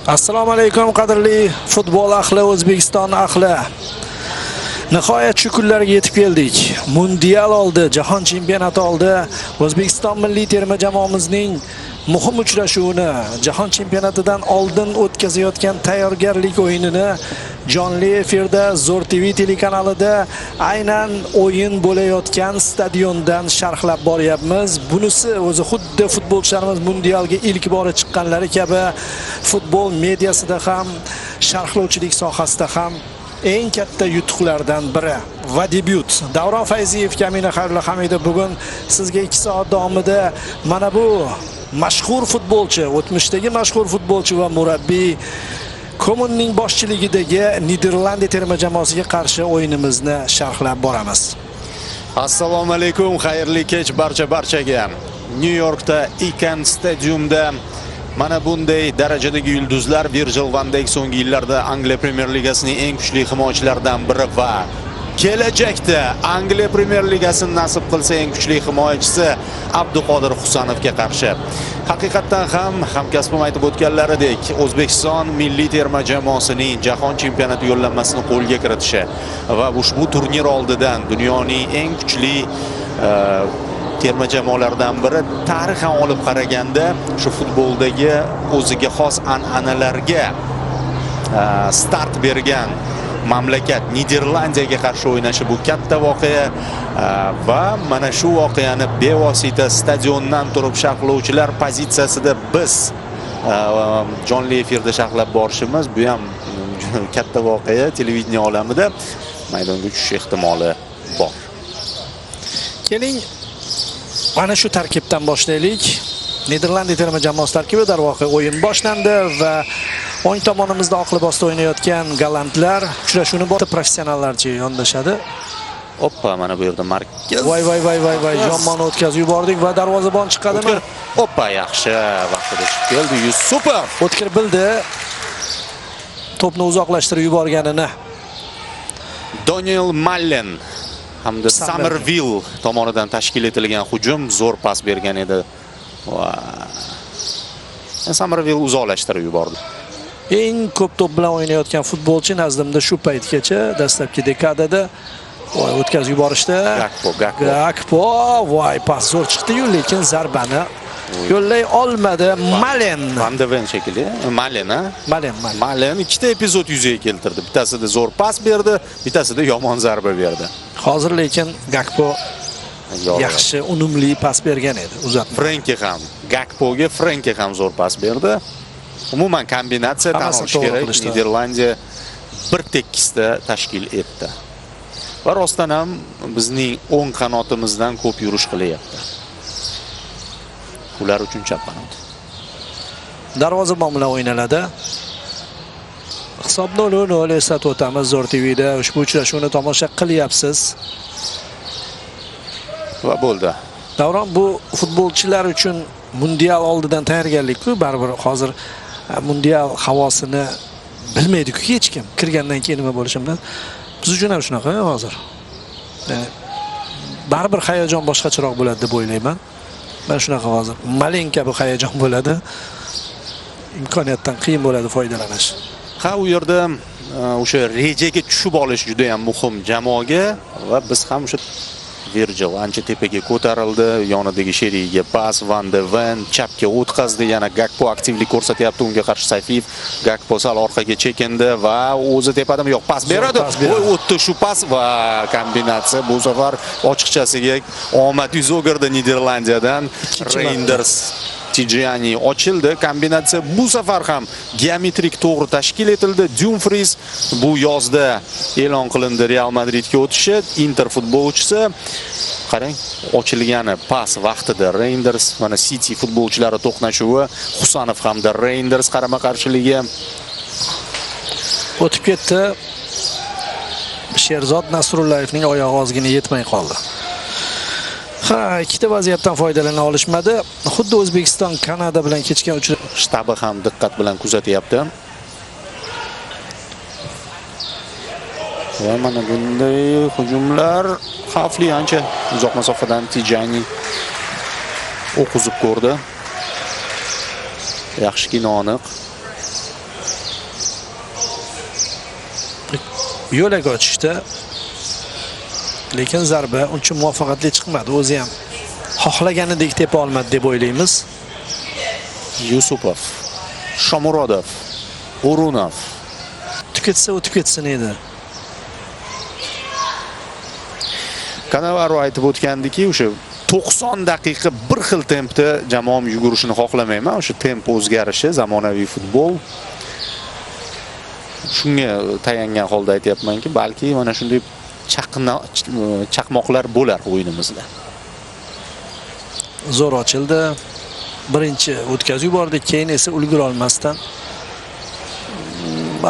Assalomu alaykum qadrli futbol ahli, O'zbekiston ahli. Nihoyat shu kunlarga yetib keldik. Mundial oldi, jahon chempionati oldi. O'zbekiston milliy terma jamoamizning muhim uchrashuvini, jahon chempionatidan oldin o'tkazayotgan tayyorgarlik o'yinini jonli efirda Zo'r TV telekanalida aynan o'yin bo'layotgan stadiondan sharhlab boryapmiz. Bunisi o'zi xuddi futbolchilarimiz mundialga ilk bora chiqqanlari kabi futbol mediasida ham, sharhlovchilik sohasida ham eng katta yutuqlardan biri va debyut. Davron Fayziyev, Kamina Xayrulla Hamidov bugun sizga 2 soat davomida mana bu mashhur futbolchi, o'tmishdagi mashhur futbolchi va murabbiy Koemanning boshchiligidagi Niderlandiya terma jamoasiga qarshi o'yinimizni sharhlab boramiz. Assalomu alaykum, xayrli kech barchaga. Nyu Yorkda Icahn Stadiumda mana bunday darajadagi yulduzlar Virgil van Dijk so'nggi yillarda Angliya Premier Ligasining eng kuchli himoyachilaridan biri va kelajakda Angliya Premier Ligasini nasib qilsa eng kuchli himoyachisi Abduqodir Husanovga qarshi. Haqiqatdan ham hamkasbim aytib o'tganlaridek, O'zbekiston milliy terma jamoasining jahon chempionati yo'llanmasini qo'lga kiritishi va ushbu turnir oldidan dunyoning eng kuchli terma jamoalardan biri tarixan olib qaraganda shu futboldagi o'ziga xos an'analarga start bergan mamlakat Niderlandiyaga qarshi o'ynashi bu katta voqea va mana shu voqeani bevosita stadiondan turib sharhlovchilar pozitsiyasida biz jonli efirda sharhlab borishimiz bu ham katta voqea televideniye olamida maydonga tushish ehtimoli bor. Keling, mana shu tarkibdan boshlaylik. Niderlandiya terma jamoasi tarkibi. Darvoqe, o'yin boshlandi va o'ng tomonimizda oq libosda o'ynayotgan gollandlar uchrashuvni professionallarcha yondashadi. Oppa, mana bu yerda markaz. Voy voy voy voy voy, yomon o'tkazib yubordik va darvozabon chiqadimi? O'tkir. Oppa, yaxshi vaqtida chiqib keldi Yusupov. O'tkir bildi to'pni uzoqlashtirib yuborganini. Daniel Mallen hamda Summerville Summerville tomonidan tashkil etilgan hujum, zo'r pas bergan edi. Va Summerville uzoqlashtirib yubordi. Eng ko'p to'p bilan o'ynayotgan futbolchi nazdimda shu paytgacha dastlabki dekadada. Voy, o'tkazib yuborishdi. Gakpo, Gakpo. Gakpo, voy, pas zo'r chiqdi-yu, lekin zarbani yo'llay olmadi Malen. Van de Ven shekilli. Malen, ha? Malen, Malen. Malen ikkita epizod yuzaga keltirdi. Bittasida zo'r pas berdi, bittasida yomon zarba berdi. Hozir lekin Gakpo yaxshi, unumli pas bergan edi. Uzatma. Frenki ham, Gakpoga Frenki ham zo'r pas berdi. Umuman kombinatsiya tan Hammasini olish to'g'ri kerak. qilishdi. Niderlandiya bir tekisda tashkil etdi. Va rostdan ham bizning o'ng qanotimizdan ko'p yurish qilyapti. Ular uchun chap qanot. Darvozabon bilan o'ynaladi. Hisob 0-0, eslatib o'tamiz, Zo'r TVda ushbu uchrashuvni tomosha qilyapsiz. Va bo'ldi. Davron, bu futbolchilar uchun mundial oldidan tayyorgarlik-ku, baribir hozir mundial havosini bilmaydi-ku hech kim. Kirgandan keyin nima bo'lishi bilan. Biz uchun ham shunaqa hozir. Ya'ni baribir hayajon boshqacharoq bo'ladi deb o'ylayman. Mana shunaqa hozir. Malenka bu hayajon bo'ladi. Imkoniyatdan qiyin bo'ladi foydalanish. Ha, u yerda o'sha rejaga tushib olish juda ham muhim jamoaga va biz ham o'sha Virgil ancha tepaga ko'tarildi, yonidagi sherigiga pas, Van de Ven chapga o'tkazdi, yana Gakpo aktivlik ko'rsatyapti, unga qarshi Sayfiyev. Gakpo sal orqaga chekindi va o'zi tepadami? Yo'q, pas beradi. Pas beradi. Voy, o'tdi shu pas va kombinatsiya bu safar ochiqchasiga omad yuz o'girdi Niderlandiyadan. Ikkinchi marta. Reinders, Tijani ochildi. Kombinatsiya bu safar ham geometrik to'g'ri tashkil etildi. Dumfries bu yozda e'lon qilindi Real Madridga o'tishi. Inter futbolchisi. Qarang, ochilgani pas vaqtida Reinders, mana City futbolchilari to'qnashuvi, Husanov hamda Reinders qarama-qarshiligi. O'tib ketdi. Sherzod Nasrullayevning oyog'i ozgina yetmay qoldi. Ha, ikkita vaziyatdan foydalana olishmadi. Xuddi O'zbekiston Kanada bilan kechgan uchrashuv Shtabi ham diqqat bilan kuzatyapti. Va mana bunday hujumlar xavfli, ancha uzoq masofadan Tijani o'q uzib ko'rdi. Yaxshiki noaniq. Yo'lak ochishdi. Lekin zarba uncha muvaffaqiyatli chiqmadi. O'zi ham xohlaganidek tepa olmadi deb o'ylaymiz. Yusupov, Shomurodov, O'runov. O'tib ketsa o'tib ketsin edi. Cannavaro aytib o'tgandiki, o'sha 90 daqiqa bir xil tempda jamoam yugurishini xohlamayman. O'sha temp o'zgarishi, zamonaviy futbol. Shunga tayangan holda aytyapmanki, balki mana shunday chaqmoqlar bo'lar o'yinimizda. Zo'r ochildi. Birinchi o'tkazib yubordi, keyin esa ulgura olmasdan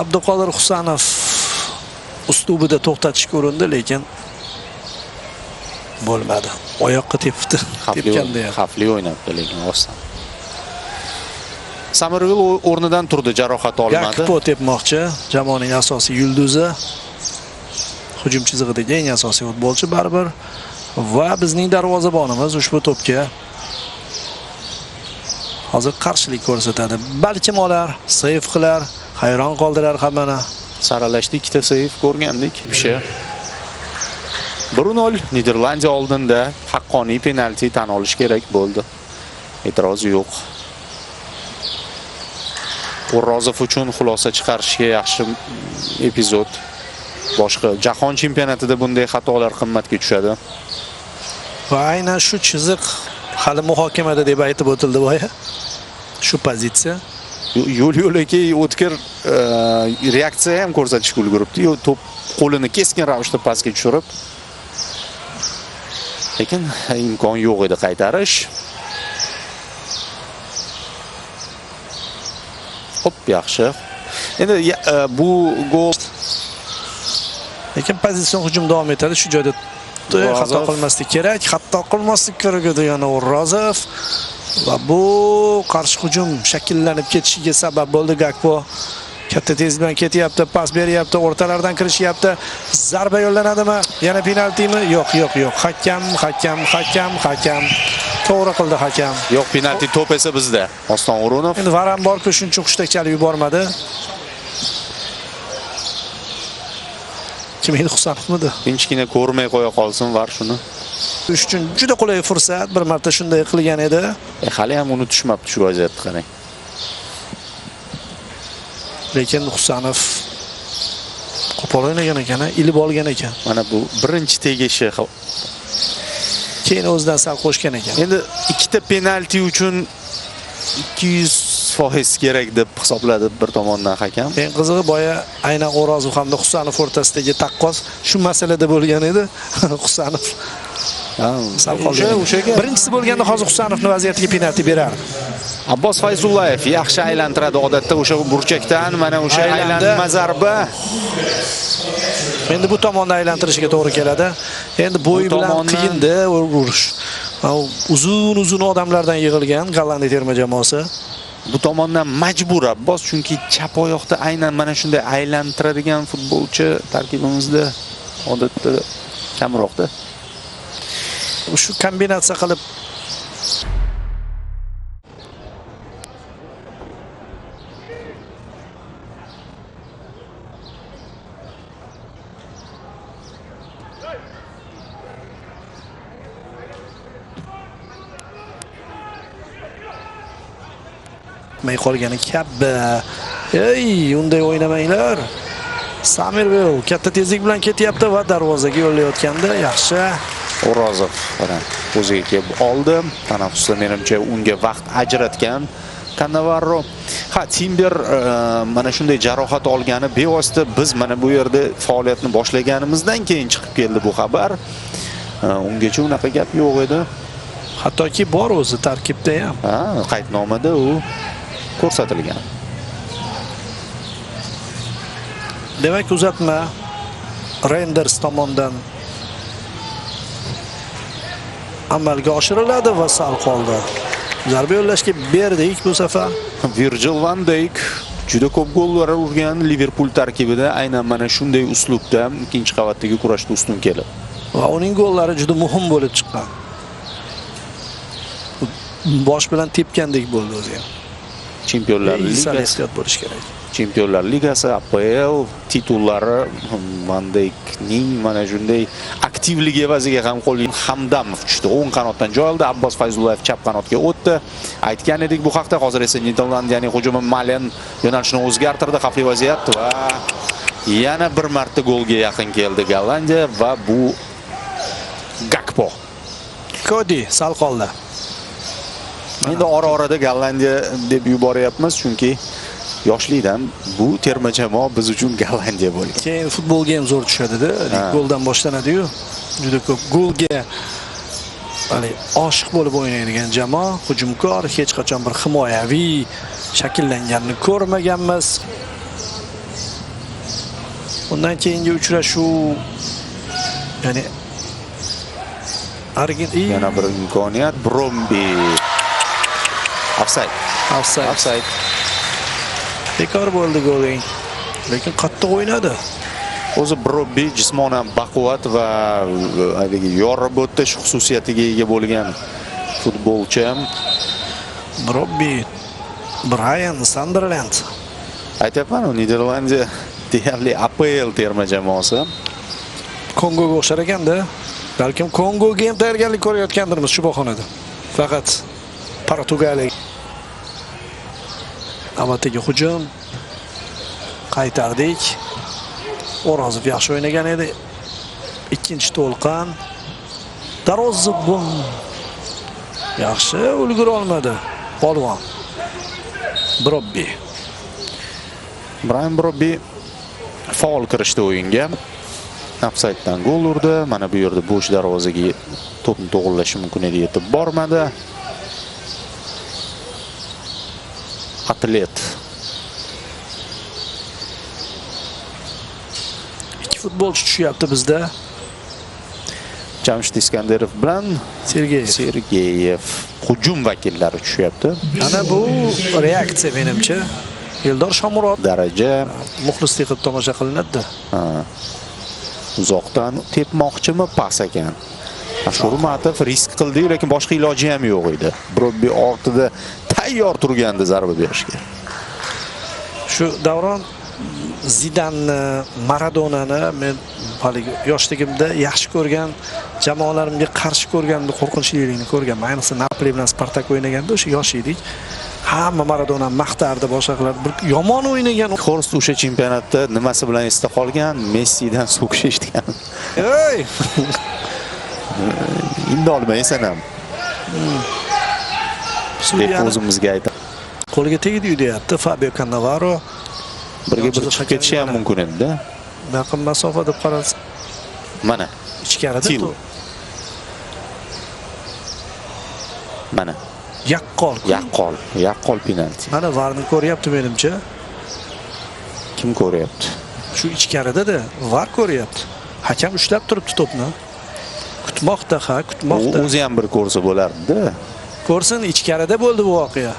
Abduqodir Husanov uslubida to'xtatishga urindi, lekin bo'lmadi. Oyoqqa tepdi. Tepganda ham xavfli o'ynabdi, lekin rostdan. Samarvil o'rnidan turdi, jarohat olmadi. Gakpo tepmoqchi, jamoaning asosiy yulduzi. Hujum chizig'idagi eng asosiy futbolchi baribir va bizning darvozabonimiz ushbu to'pga hozir qarshilik ko'rsatadi. Balkim olar, seyf qilar, hayron qoldirar hammani. Saralashda ikkita seyf ko'rgandik. O'sha 1-0 Niderlandiya oldinda haqqoniy penalti tan olish kerak bo'ldi. E'tiroz yo'q. O'rozov uchun xulosa chiqarishga yaxshi epizod. Boshqa jahon chempionatida bunday xatolar qimmatga tushadi. Va aynan shu chiziq hali muhokamada deb aytib o'tildi boya. Shu pozitsiya. Yo'l-yo'lakay o'tkir reaksiya ham ko'rsatishga ulguribdi. To'p qo'lini keskin ravishda pastga tushirib, lekin imkon yo'q edi qaytarish. Hop, yaxshi. Endi bu gol, lekin pozitsion hujum davom etadi. Shu joyda xato qilmaslik kerak. Xato qilmaslik kerak edi yana O'rozov. Va bu qarshi hujum shakllanib ketishiga sabab bo'ldi. Gakpo katta tezlik bilan ketyapti, pas beryapti, o'rtalardan kirishyapti. Zarba yo'llanadimi? Yana penaltimi? Yo'q, yo'q, yo'q. Hakam, hakam, hakam, hakam. To'g'ri qildi hakam. Yo'q, penalti to'p esa bizda. Oston O'runov. Endi Varan borku, shuncha hushtak chalib yubormadi. Kim edi, Husanovmidi? Tinchgina ko'rmay qo'ya qolsin VAR shuni. Shuning uchun juda qulay fursat. Bir marta shunday qilgan edi. Hali ham uni tushmabdi shu vaziyatni qarang. Lekin Husanov qo'pol o'ynagan ekan, ilib olgan ekan. Mana bu birinchi tegishi. Keyin o'zidan sal qo'shgan ekan. Endi ikkita penalti uchun 200% kerak deb hisobladi bir tomondan hakam. Eng qizig'i boya aynan O'rozov hamda Husanov o'rtasidagi taqqos shu masalada bo'lgan edi. Husanov sal qolgan. O'shaga birinchisi bo'lganda hozir Husanovning vaziyatiga penalti berardi. Abbos Fayzullayev yaxshi aylantiradi odatda o'sha burchakdan, mana o'sha aylanma zarba. Endi bu tomonda aylantirishiga to'g'ri keladi. Endi bo'yi bilan qiyinda urish. Uzun-uzun odamlardan yig'ilgan Gollandiya terma jamoasi. Bu tomondan majbur Abbos, chunki chap oyoqda aynan mana shunday aylantiradigan futbolchi tarkibimizda odatda kamroqda. Shu kombinatsiya qilib may qolgani kabi. Ey, unday o'ynamanglar. Samirvel katta tezlik bilan ketyapti va darvozaga yo'llayotganda yaxshi. O'rozov mana o'ziga kelib oldi. Tanaffusda menimcha unga vaqt ajratgan Cannavaro. Ha, Timber mana shunday jarohat olgani bevosita biz mana bu yerda faoliyatni boshlaganimizdan keyin chiqib keldi bu xabar. Ungacha unaqa gap yo'q edi. Hattoki bor o'zi tarkibda ham. Ha, qaydnomada u ko'rsatilgan. Demak, uzatma Renders tomonidan amalga oshiriladi va sal qoldi. Zarba yo'llashga berdik bu safar. Virgil van Dijk juda ko'p gollar urgan Liverpool tarkibida aynan mana shunday uslubda ikkinchi qavatdagi kurashda ustun keldi. Va uning gollari juda muhim bo'lib chiqqan. Bosh bilan tepgandek bo'ldi o'zi ham. Chempionlar Sal Ligasi, ehtiyot bo'lish kerak. Chempionlar Ligasi, APL titullari Van Dijkning mana shunday aktivligi evaziga ham qo'lga. Hamdamov tushdi. O'ng qanotdan joy oldi. Abbos Fayzullayev chap qanotga o'tdi. Aytgan edik bu haqda. Hozir esa Niderlandiyaning hujumi, Malen yo'nalishini o'zgartirdi. Xavfli vaziyat va yana bir marta golga yaqin keldi Gollandiya va bu Gakpo. Kodi sal qoldi. Endi ora-orada Gollandiya deb yuboryapmiz, chunki yoshlikdan bu terma jamoa biz uchun Gollandiya bo'lgan. Keyin futbolga ham zo'r tushadi-da. Goldan boshlanadi-yu. Juda ko'p golga hali oshiq bo'lib o'ynaydigan jamoa, hujumkor, hech qachon bir himoyaviy shakllanganini ko'rmaganmiz. Undan keyingi uchrashuv, ya'ni Argentina. Yana bir imkoniyat, Brombi. Ofsayd. Ofsayd. Ofsayd. Bekor bo'ldi goling. Lekin qattiq o'ynadi. O'zi Brobbi jismonan baquvvat va haligi yorib o'tish xususiyatiga ega bo'lgan futbolchi. Brobbi, Brian Sunderland. Aytyapman, Niderlandiya deyarli APL terma jamoasi. Kongoga o'xshar ekanda. Balkim Kongoga ham tayyorgarlik ko'rayotgandirmiz shu bahonada. Faqat Portugaliya. Navbatdagi hujum qaytardik. O'rozov yaxshi o'ynagan edi. Ikkinchi to'lqin. Darvozabon yaxshi ulgura olmadi. Polvon. Brobbi. Brian Brobbi faol kirishdi o'yinga. Ofsayddan gol urdi. Mana bu yerda bo'sh darvozaga to'pni to'g'rilashi mumkin edi, yetib bormadi. Atlet. Ikki futbolchi tushyapti bizda. Jamshid Iskandarov bilan Sergeyev. Sergeyev hujum vakillari tushyapti. Ana bu reaksiya menimcha. Eldor Shomurod daraja muxlislik qilib tomosha qilinadi. Ha. Uzoqdan tepmoqchimi, pas ekan. Ashurmatov risk qildi, lekin boshqa iloji ham yo'q edi. Brobbi ortida tayyor turgandi zarba berishga. Shu davron Zidanni, Maradonani men haligi yoshligimda yaxshi ko'rgan jamoalarimga qarshi ko'rganimda qo'rqinchliligini ko'rganman. Ayniqsa Napoli bilan Spartak o'ynaganda o'sha yosh edik. Hamma Maradonani maqtardi, boshqa qilardi. Bir yomon o'ynagan. Horst o'sha chempionatda nimasi bilan esda qolgan? Messidan so'kish eshitgan. Ey! Indolmaysan ham. Deb o'zimizga aytamiz. Qo'liga tegdi-yu deyapti Fabio Cannavaro. Birga bir chiqib ketishi ham mumkin edi-da. Yaqin masofa deb qarasa. Mana. Ichkarida. Mana. Yaqqol. Yaqqol. Yaqqol penalti. Mana VARni ko'ryapti menimcha. Kim ko'ryapti? Shu ichkarida-da VAR ko'ryapti. Hakam ushlab turibdi to'pni. Kutmoqda, ha, kutmoqda. O'zi ham bir ko'rsa bo'lardi-da. Ko'rsin, ichkarida bo'ldi bu voqea.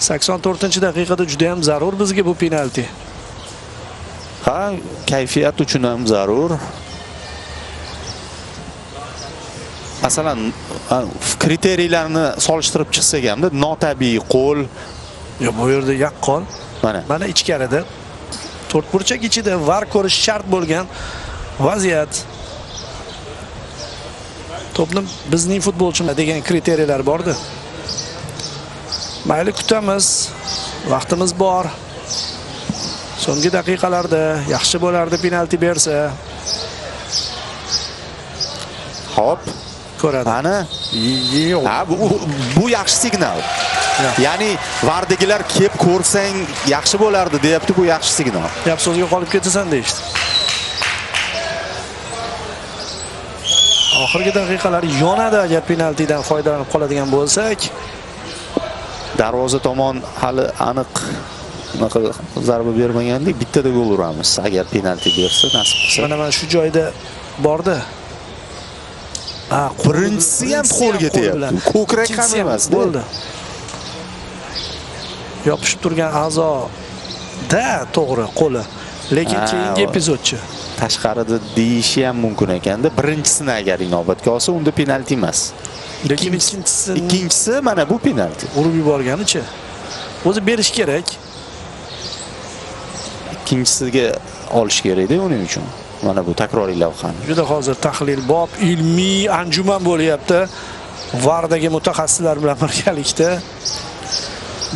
84-daqiqada juda ham zarur bizga bu penalti. Ha, kayfiyat uchun ham zarur. Masalan, kriteriylarni solishtirib chiqsak hamda notabiiy qo'l. Yo'q, bu yerda yaqqol. Mana. Mana ichkarida to'rtburchak ichida VAR ko'rish shart bo'lgan vaziyat. To'pni bizning futbolchimiz degan kriteriyalar bordi. Mayli, kutamiz. Vaqtimiz bor. So'nggi daqiqalarda yaxshi bo'lardi penalti bersa. Hop. Ko'radi. Ana. Yo'q. Ha, bu yaxshi signal. Ya'ni VARdagilar kelib ko'rsang yaxshi bo'lardi deyapti, bu yaxshi signal. Gap so'zga qolib ketasan deyishdi. Oxirgi daqiqalar yonadi agar penaltidan foydalanib qoladigan bo'lsak. Darvoza tomon hali aniq unaqa zarba bermagandik, bittada gol uramiz agar penalti bersa, nasib qilsa. Mana shu joyda bordi. Ha, birinchisi ham qo'lga tegyapti. Ko'krak ham emas, bo'ldi. Yopishib turgan a'zo da to'g'ri qo'li. Lekin keyingi epizodchi. Tashqarida deyishi ham mumkin ekanda. Birinchisini agar inobatga olsa, unda penalti emas. Lekin ikkinchisi mana bu penalti. Urib yuborganicha. O'zi berish kerak. Ikkinchisiga olish kerakda uning uchun. Mana bu takroriy lavhani. Juda hozir tahlil bob, ilmiy anjuman bo'lyapti. VARdagi mutaxassislar bilan birgalikda.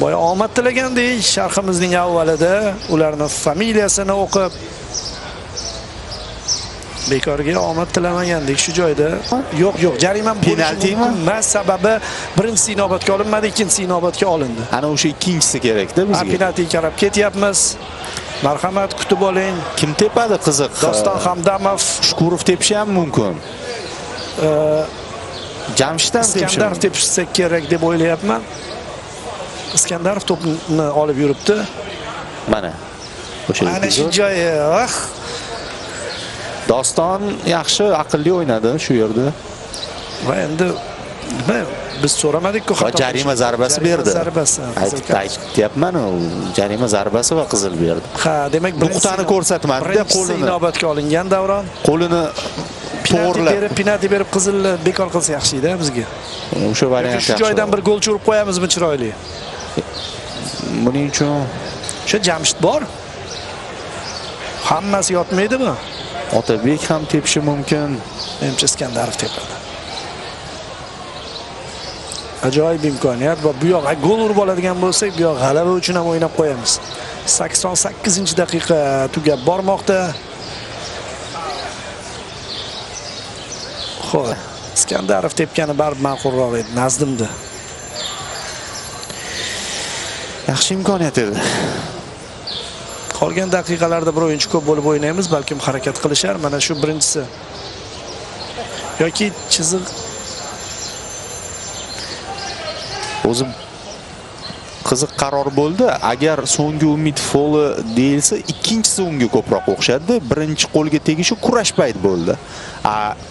Boya omad tilagandek sharhimizning avvalida ularning familiyasini o'qib bekorga omad tilamagandik shu joyda. Yo'q, yo'q, jarima Penaltimi? Emas, sababi birinchisi inobatga olinmadi, ikkinchisi inobatga olindi. Ana o'sha ikkinchisi kerakda bizga. Penaltiga qarab ketyapmiz. Marhamat, kutib oling. Kim tepadi qiziq? Doston Hamdamov, Shukurov tepishi ham mumkin. Jamshid ham tepishi. Iskandarov tepishsa kerak deb o'ylayapman. Iskandarov to'pni olib yuribdi. Mana. O'sha Ana shu joyi. Ah. Doston yaxshi, aqlli o'ynadi shu yerda. Va endi nima, biz so'ramadik-ku Va jarima zarbasi berdi. Zarbasi. Aytyapman, jarima zarbasi va qizil berdi. Ha, demak nuqtani ko'rsatmadi-da, qo'lini inobatga olingan Davron. Qo'lini to'g'rilab, penalti berib qizilni bekor qilsa yaxshi edi bizga. O'sha variant Shu joydan bir gol urib qo'yamizmi chiroyli? Buning uchun o'sha Jamshid bor. Hammasi yotmaydimi? Otabek ham tepishi mumkin. Menimcha Iskandarov tepadi. Ajoyib imkoniyat va bu yoq gol urib oladigan bo'lsak, bu yoq g'alaba uchun ham o'ynab qo'yamiz. 88-daqiqa tugab bormoqda. Xo'p, Iskandarov tepgani baribir ma'qulroq edi nazdimda. Yaxshi imkoniyat edi. Qolgan daqiqalarda bir o'yinchi ko'p bo'lib o'ynaymiz, balkim harakat qilishar. Mana shu birinchisi. Yoki chiziq o'zi qiziq qaror bo'ldi. Agar so'nggi umid foli deyilsa, ikkinchisi unga ko'proq o'xshadi. Birinchi qo'lga tegishi kurash payt bo'ldi.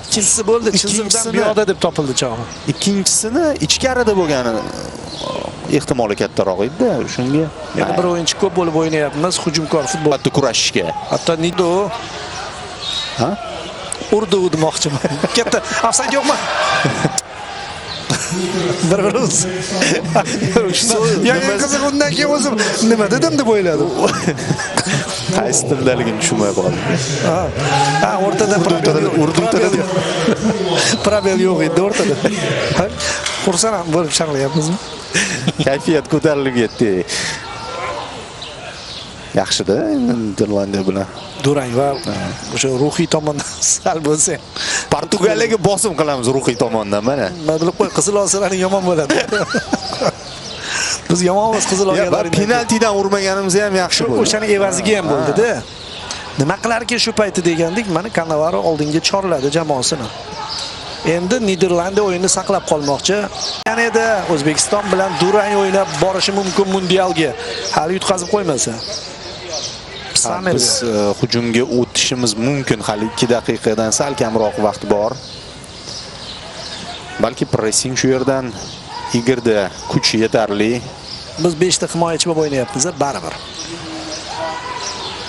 Ikkinchisi bo'ldi, chiziqdan bu yoqda deb topildi chog'i. Ikkinchisini ichkarida bo'lgani ehtimoli kattaroq edi-da, shunga. Yana bir o'yinchi ko'p bo'lib o'ynayapmiz, hujumkor futbol. Hatto kurashishga. Hatto Nido. Ha? Urdi demoqchiman. Katta ofsayd yo'qmi? Bir-birimiz. Ya eng qiziq undan keyin o'zim nima dedim deb o'yladim. Qaysi tildaligini tushunmay qoldim. Ha, o'rtada urdu. Probel yo'q edi o'rtada. Xursand ham bo'lib sharlayapmizmi? Kayfiyat ko'tarilib ketdi. Yaxshida endi Niderlandiya bilan. Durang va o'sha ruhiy tomondan sal bo'lsa. Portugaliyaga bosim qilamiz ruhiy tomondan mana. Nima bilib qo'y, qizil olsalaring yomon bo'ladi. Biz yomonmiz qizil olganlar. Penaltidan urmaganimiz ham yaxshi bo'ldi. O'shani evaziga ham bo'ldi-da. Nima qilarkin shu payti degandik, mana Cannavaro oldinga chorladi jamoasini. Endi Niderlandiya o'yinni saqlab qolmoqchi. Yana edi O'zbekiston bilan durang o'ynab borishi mumkin mundialga. Hali yutqazib qo'ymasa. Biz hujumga o'tishimiz mumkin. Hali 2 daqiqadan sal kamroq vaqt bor. Balki pressing shu yerdan Igorda kuch yetarli. Biz 5 ta himoyachi bo'lib o'ynayapmiz, baribir.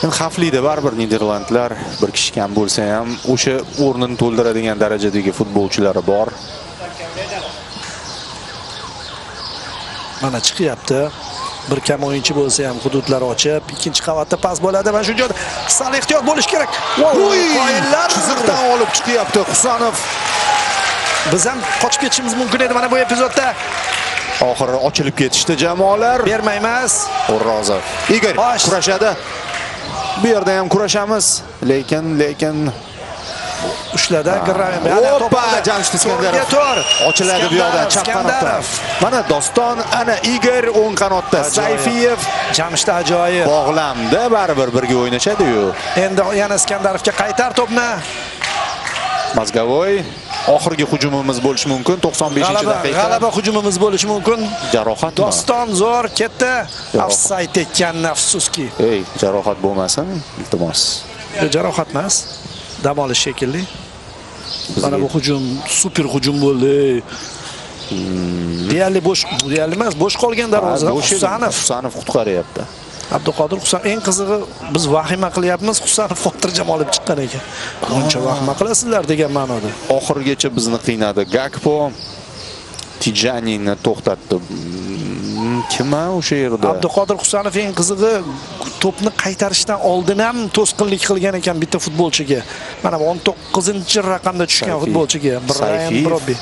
Endi xavflida baribir Niderlandlar bir kishi kam bo'lsa ham o'sha o'rnini to'ldiradigan darajadagi futbolchilari bor. Mana chiqyapti. Bir kam o'yinchi bo'lsa ham hududlar ochib, ikkinchi qavatda pas bo'ladi. Mana shu joyda sal ehtiyot bo'lish kerak. Qoyillar chiziqdan olib chiqyapti Husanov. Biz ham qochib ketishimiz mumkin edi mana bu epizodda. Oxiri ochilib ketishdi jamoalar. Bermaymiz. O'rozov. Igor kurashadi. Bu yerda ham kurashamiz, lekin ushladi Graven. Hoppa, Jamshid Iskandarov. Ochiladi bu yoqdan chap qanotdan. Mana Doston, ana Igor o'ng qanotda, Sayfiyev, Jamshid ajoyib. Bog'lamda baribir birga o'ynashadi-yu. Endi yana Iskandarovga qaytar to'pni. Mazgavoy oxirgi hujumimiz bo'lishi mumkin 95-daqiqa. G'alaba hujumimiz bo'lishi mumkin. Jarohatmi? Doston zo'r ketdi. Ofsayd ekan, afsuski. Ey, jarohat bo'lmasin, iltimos. Jarohat emas. Dam olish shekilli. Mana bu hujum super hujum bo'ldi. Deyarli bo'sh, deyarli emas, bo'sh qolgan darvozadan Husanov qutqaryapti. Abduqodir Husanov. Eng qizig'i biz vahima qilyapmiz, Husanov xotirjam olib chiqqan ekan. Buncha vahima qilasizlar degan ma'noda. Oxirigacha bizni qiynadi. Gakpo Tijanini to'xtatdi. Kim o'sha yerda? Abduqodir Husanov eng qizig'i to'pni qaytarishdan oldin ham to'sqinlik qilgan ekan bitta futbolchiga. Mana bu 19-raqamda tushgan futbolchiga Brian Brobby.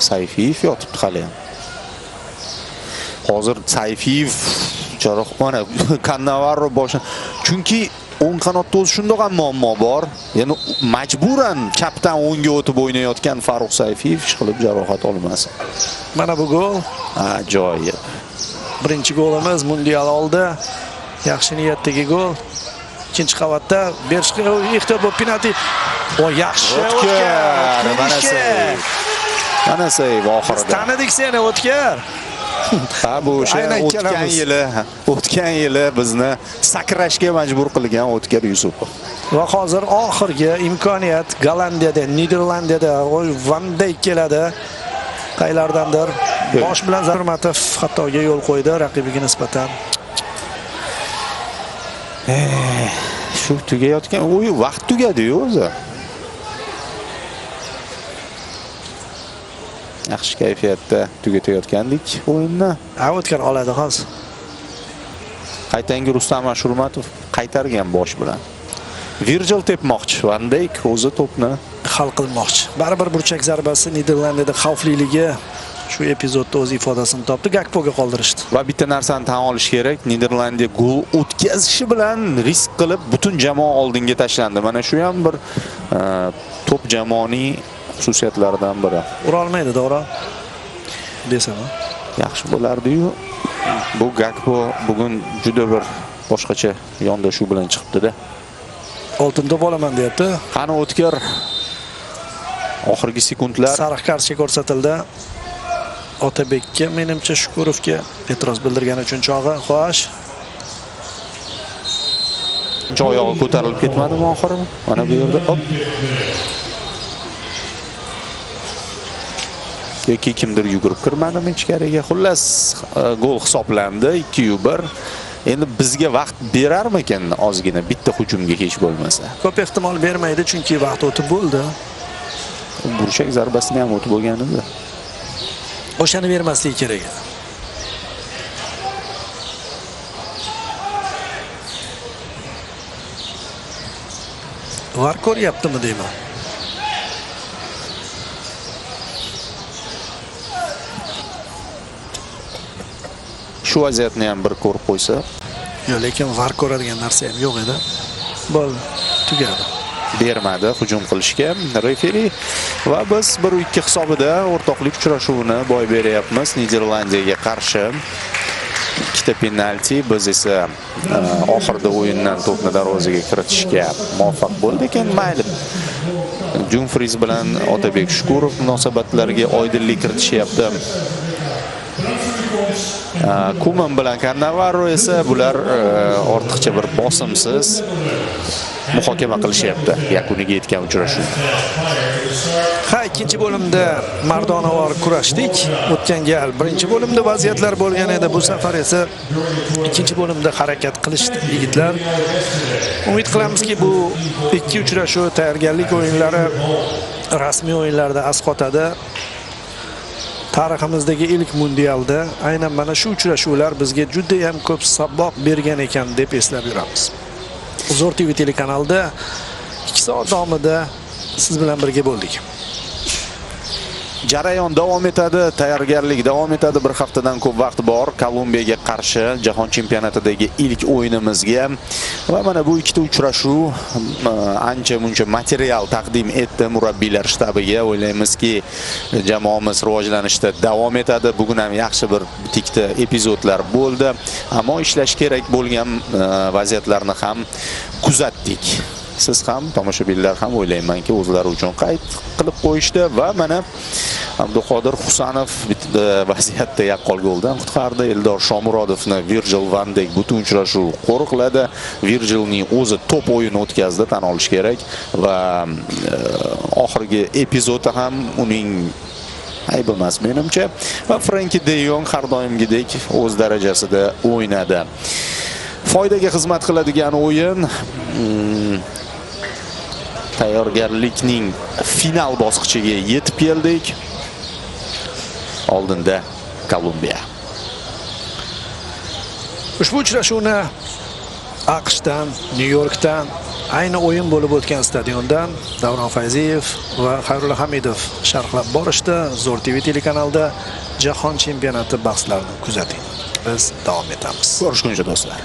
Sayfiyev yotibdi hali ham. Hozir Sayfiyev jaroh, mana Cannavaro boshi, chunki o'ng qanotda o'zi shundoq ham muammo bor. Ya'ni majburan chapdan o'ngga o'tib o'ynayotgan Farruh Sayfiyev ishqilib jarohat olmasin. Mana bu gol. Ajoyib. Birinchi golimiz mundial oldi. Yaxshi niyatdagi gol. Ikkinchi qavatda berishga ehtiyot bo'lib penalti. O yaxshi O'tkir. Mana seyv. Mana seyv oxirida. Biz tanidik seni O'tkir. Ha, bu o'sha o'tgan yili bizni sakrashga majbur qilgan O'tkir Yusupov. Va hozir oxirgi imkoniyat Gollandiyada, Niderlandiyada Van Dijk keladi. Qaylardandir bosh bilan Zarmatov xatoga yo'l qo'ydi raqibiga nisbatan. Shu tugayotgan o'yin vaqt tugadi-yu o'zi. Yaxshi kayfiyatda tugatayotgandik o'yinni. Ha, O'tkir oladi hozir. Qaytangi Rustam Ashurmatov qaytargan bosh bilan. Virgil tepmoqchi, Van Dijk o'zi to'pni hal qilmoqchi. Baribir burchak zarbasi Niderlandiyada xavfliligi shu epizodda o'z ifodasini topdi. Gakpoga qoldirishdi. Va bitta narsani tan olish kerak, Niderlandiya gol o'tkazishi bilan risk qilib butun jamoa oldinga tashlandi. Mana shu ham bir top jamoaning xususiyatlaridan biri. Ura olmaydi, to'g'ri? Desam, yaxshi bo'lardi-yu. Bu Gakpo bugun juda bir boshqacha yondashuv bilan chiqibdi-da. Oltin to'p olaman deyapti. Qani O'tkir. Oxirgi sekundlar. Sariq kartochka ko'rsatildi. Otabekka, menimcha Shukurovga e'tiroz bildirgani uchun chog'i. Xo'sh. Oyog'i ko'tarilib ketmadimi oxiri? Mana bu yerda hop. Yoki kimdir yugurib kirmadimi ichkariga? Xullas, gol hisoblandi 2-1. Endi bizga vaqt berarmikan ozgina bitta hujumga hech bo'lmasa? Ko'p ehtimol bermaydi, chunki vaqt o'tib bo'ldi. Burchak zarbasini ham o'tib bo'lgan edi. O'shani bermasligi kerak edi. VAR ko'ryaptimi deyman. Shu vaziyatni ham bir ko'rib qo'ysa. Yo'q, lekin VAR ko'radigan narsa ham yo'q edi. Bo'ldi, tugadi. Bermadi hujum qilishga referi va biz 1-2 hisobida o'rtoqlik uchrashuvini boy beryapmiz Niderlandiyaga qarshi. Ikkita penalti, biz esa oxirida o'yindan to'pni darvozaga kiritishga muvaffaq bo'ldik. Endi mayli. Dumfries bilan Otabek Shukurov munosabatlarga oydinlik kiritishyapti. Kuman bilan Cannavaro esa bular ortiqcha bir bosimsiz muhokama qilishyapti yakuniga yetgan uchrashuv. Ha, ikkinchi bo'limda mardonavor kurashdik. O'tgan gal birinchi bo'limda vaziyatlar bo'lgan edi. Bu safar esa ikkinchi bo'limda harakat qilishdi yigitlar. Umid qilamizki, bu ikki uchrashuv tayyorgarlik o'yinlari rasmiy o'yinlarda asqotadi. Tariximizdagi ilk mundialda aynan mana shu uchrashuvlar bizga juda ham ko'p saboq bergan ekan deb eslab yuramiz. Zo'r TV telekanalida 2 soat davomida siz bilan birga bo'ldik. Jarayon davom etadi, tayyorgarlik davom etadi. Bir haftadan ko'p vaqt bor Kolumbiyaga qarshi jahon chempionatidagi ilk o'yinimizga. Va mana bu ikkita uchrashuv ancha muncha material taqdim etdi murabbiylar shtabiga. O'ylaymizki, jamoamiz rivojlanishda davom etadi. Bugun ham yaxshi bir ikkita epizodlar bo'ldi, ammo ishlash kerak bo'lgan vaziyatlarni ham kuzatdik. Siz ham, tomoshabinlar ham o'ylaymanki, o'zlari uchun qayd qilib qo'yishdi va mana Abduqodir Husanov bitta vaziyatda yaqqol goldan qutqardi. Eldor Shomurodovni Virgil van Dijk butun uchrashuv qo'riqladi. Virgilning o'zi top o'yin o'tkazdi, tan olish kerak va oxirgi epizodi ham uning aybi emas menimcha. Va Frenkie de Jong har doimgidek o'z darajasida o'ynadi. Foydaga xizmat qiladigan o'yin. Tayyorgarlikning final bosqichiga yetib keldik. Oldinda Kolumbiya. Ushbu uchrashuvni AQShdan, Nyu-Yorkdan, ayni o'yin bo'lib o'tgan stadiondan Davron Fayziyev va Xayrulla Hamidov sharhlab borishdi. Zo'r TV telekanalida Jahon chempionati bahslarini kuzating. Biz davom etamiz. Ko'rishguncha, do'stlar.